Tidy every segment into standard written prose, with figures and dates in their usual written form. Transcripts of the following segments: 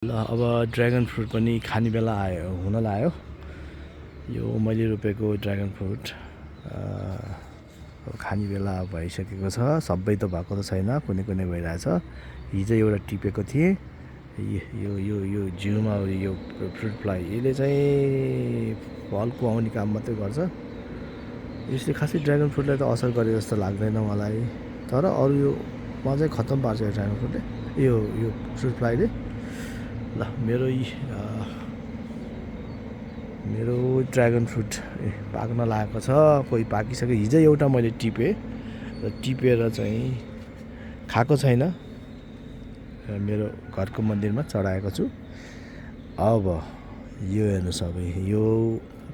ल अब dragon fruit पनि खाने बेला हुन लाग्यो। यो मैले रोपेको ड्र्यागन फ्रुट खाने बेला भइसकेको छ। सबै त भएको त छैन, कुनै कुनै भइरहेछ। हिजो एउटा टिपेको थिएँ। यो यो यो जिउमा यो फ्रुट फ्लाई यसले चाहिँ फलको आउने काम मात्रै गर्छ। यसले खासै ड्र्यागन फ्रुटलाई त असर गरे जस्तो लाग्दैन मलाई। तर अरू यो मजै खत्तम पार्छ यो ड्र्यागन फ्रुटले, यो फ्रुट फ्लाईले। ल मेरो ड्र्यागन फ्रुट पाक्न लागेको छ। कोही पाकिसक्यो। हिजो एउटा मैले टिपेँ र टिपेर चाहिँ खाएको छैन, मेरो घरको मन्दिरमा चढाएको छु। अब यो हेर्नु सबै, यो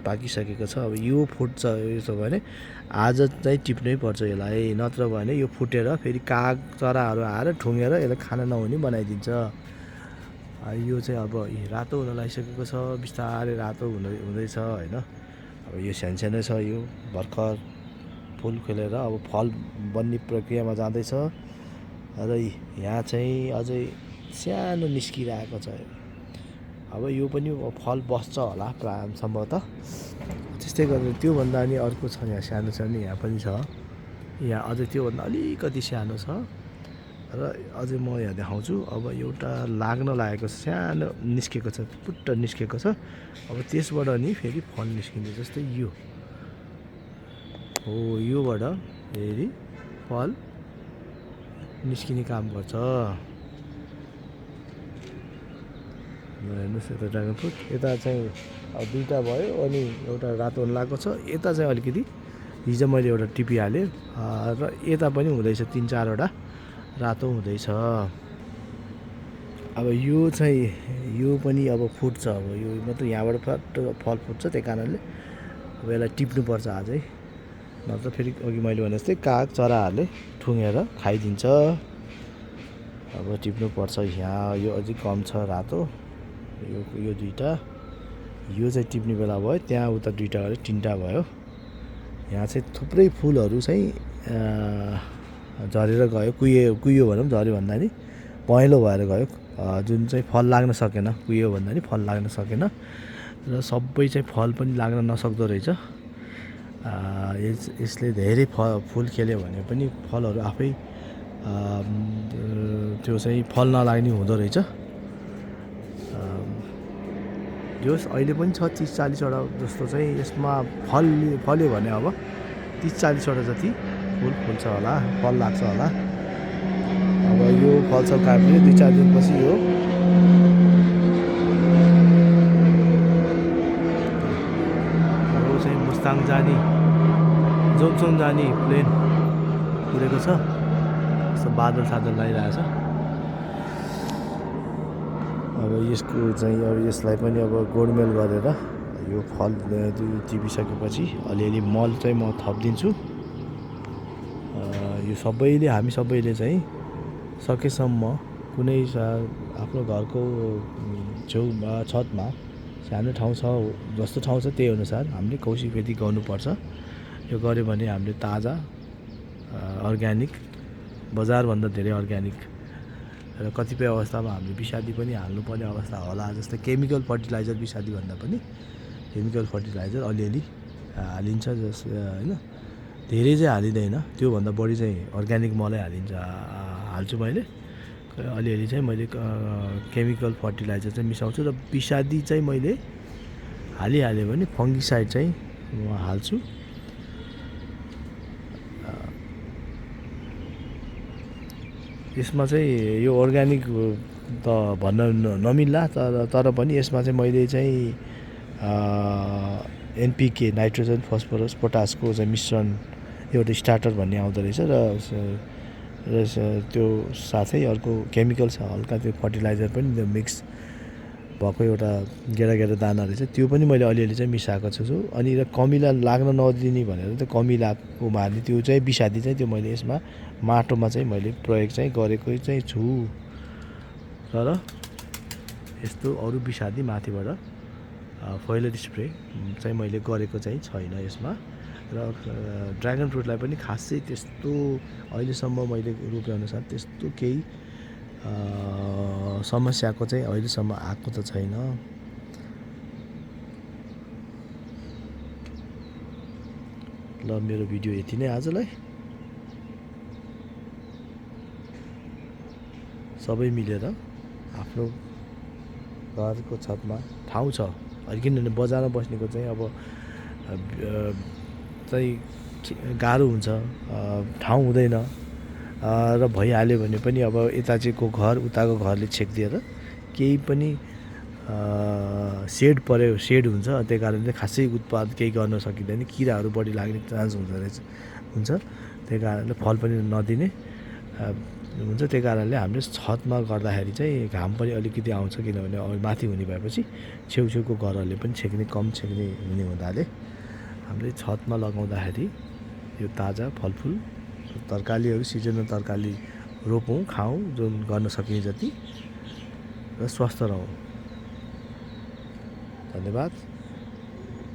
पाकिसकेको छ। अब यो फुट्छ यसो भने आज चाहिँ टिप्नै पर्छ यसलाई, नत्र भने यो फुटेर फेरि काग चराहरू आएर ठुँगेर यसलाई खान नहुने बनाइदिन्छ। यो चाहिँ अब रातो हुन लागिसकेको छ, बिस्तारै रातो हुँदैछ होइन। अब यो सानो छ, यो भर्खर फुल खोलेर अब फल बन्ने प्रक्रियामा जाँदैछ। र यहाँ चाहिँ अझै सानो निस्किरहेको छ। अब यो पनि फल बस्छ होला प्रायः सम्भवतः। त्यस्तै गरेर त्योभन्दा अनि अर्को छ, यहाँ सानो छ नि, यहाँ पनि छ। यहाँ अझै त्योभन्दा अलिकति सानो छ र अझै म यहाँ देखाउँछु। अब एउटा लाग्न लागेको छ, सानो निस्केको छ, पुट्ट निस्केको छ। अब त्यसबाट नि फेरि फल निस्किन्छ। जस्तै यो हो, योबाट फेरि फल निस्किने काम गर्छ। हेर्नुहोस्, यता ड्र्यागन फ्रुट, यता चाहिँ अब दुईवटा भयो अनि एउटा रातो हुन लागेको छ। यता चाहिँ अलिकति हिजो मैले एउटा टिपिहालेँ र यता पनि हुँदैछ, 3-4वटा रातो हुँदैछ। अब यो चाहिँ यो पनि अब फुट्छ। अब यो मात्रै यहाँबाट फल फुट्छ, त्यही कारणले अब यसलाई टिप्नुपर्छ आजै, नत्र फेरि अघि मैले भने जस्तै काग चराहरूले ठुँगेर खाइदिन्छ। अब टिप्नुपर्छ। यहाँ यो अझै कम छ रातो, यो दुईवटा, यो चाहिँ टिप्ने बेला भयो। त्यहाँ उता दुईवटा गरे 3टा भयो। यहाँ चाहिँ थुप्रै फुलहरू चाहिँ झरेर गयो, कुहियो भनौँ, झऱ्यो भन्दा नि पहेँलो भएर गयो। जुन चाहिँ फल लाग्न सकेन, कुहियो भन्दा नि फल लाग्न सकेन। र सबै चाहिँ फल पनि लाग्न नसक्दो रहेछ। यसले धेरै फुल खेल्यो भने पनि फलहरू आफै त्यो चाहिँ फल नलाग्ने हुँदो रहेछ। यो अहिले पनि छ 30-40वटा जस्तो चाहिँ यसमा फल्यो भने अब 30-40वटा जति फुल फुल्छ होला, फल लाग्छ होला। अब यो फलसल काट्यो 2-4 दिनपछि यो चाहिँ मुस्ताङ जाने, जोङसोङ जाने प्लेन उडेको छ। यस्तो बादल सादल लागिरहेछ। अब यसको चाहिँ अब यसलाई पनि अब गोडमेल गरेर यो फल टिपिसकेपछि अलिअलि मल चाहिँ म थपिदिन्छु। यो हामी सबैले चाहिँ सकेसम्म कुनै आफ्नो घरको छेउमा छतमा सानो ठाउँ छ, जस्तो ठाउँ छ त्यही अनुसार हामीले कौशी खेती गर्नुपर्छ। यो गऱ्यो भने हामीले ताजा अर्ग्यानिक, बजारभन्दा धेरै अर्ग्यानिक, र कतिपय अवस्थामा हामीले विषादी पनि हाल्नुपर्ने अवस्था होला। जस्तै केमिकल फर्टिलाइजर, विषादी भन्दा पनि केमिकल फर्टिलाइजर अलिअलि हालिन्छ, जस्तो होइन, धेरै चाहिँ हालिँदैन। त्योभन्दा बढी चाहिँ अर्ग्यानिक मलै हाल्छु मैले। अलिअलि चाहिँ मैले केमिकल फर्टिलाइजर चाहिँ मिसाउँछु। र विषादी चाहिँ मैले हालिहाल्यो भने फङ्गिसाइड चाहिँ म हाल्छु। यसमा चाहिँ यो अर्ग्यानिक त भन्न नमिल्ला, तर पनि यसमा चाहिँ मैले चाहिँ NPK, नाइट्रोजन, फस्फोरस, पोटासको चाहिँ मिश्रण एउटा स्टार्टर भन्ने आउँदो रहेछ। र त्यो साथै अर्को केमिकल छ हल्का, त्यो फर्टिलाइजर पनि त्यो मिक्स भएको एउटा गेडा दाना रहेछ। त्यो पनि मैले अलिअलि चाहिँ मिसाएको छु। अनि र कमिला लाग्न नदिने भनेर त्यो कमिलाको मार्ने त्यो चाहिँ विषादी चाहिँ त्यो मैले यसमा माटोमा चाहिँ मैले प्रयोग चाहिँ गरेको चाहिँ छु। तर यस्तो अरू विषादी माथिबाट फोइलर स्प्रे चाहिँ मैले गरेको चाहिँ छैन यसमा। र ड्र्यागन फ्रुटलाई पनि खासै त्यस्तो अहिलेसम्म मैले रोपेअनुसार त्यस्तो केही समस्याको चाहिँ अहिलेसम्म आएको त छैन। ल मेरो भिडियो यति नै आजलाई। सबै मिलेर आफ्नो घरको छतमा ठाउँ छ, किनभने बजारमा बस्नेको चाहिँ अब चाहिँ गाह्रो हुन्छ, ठाउँ हुँदैन र भइहाल्यो भने पनि अब यता चाहिँ को घर उताको घरले छेकिदिएर केही पनि सेड पऱ्यो, सेड हुन्छ, त्यही कारणले खासै उत्पाद केही गर्न सकिँदैन, किराहरू बढी लाग्ने चान्स हुन्छ, त्यही कारणले फल पनि नदिने हुन्छ। त्यही कारणले हामीले छतमा गर्दाखेरि चाहिँ घाम पनि अलिकति आउँछ, किनभने माथि हुने भएपछि छेउछेउको घरहरूले पनि छेक्ने, कम छेक्ने हुने हुनाले हामीले छतमा लगाउँदाखेरि यो ताजा फलफुल तरकारीहरू, सिजनल तरकारी रोपौँ, खाऊँ, जुन गर्न सकिने जति, र स्वस्थ रहौँ। धन्यवाद।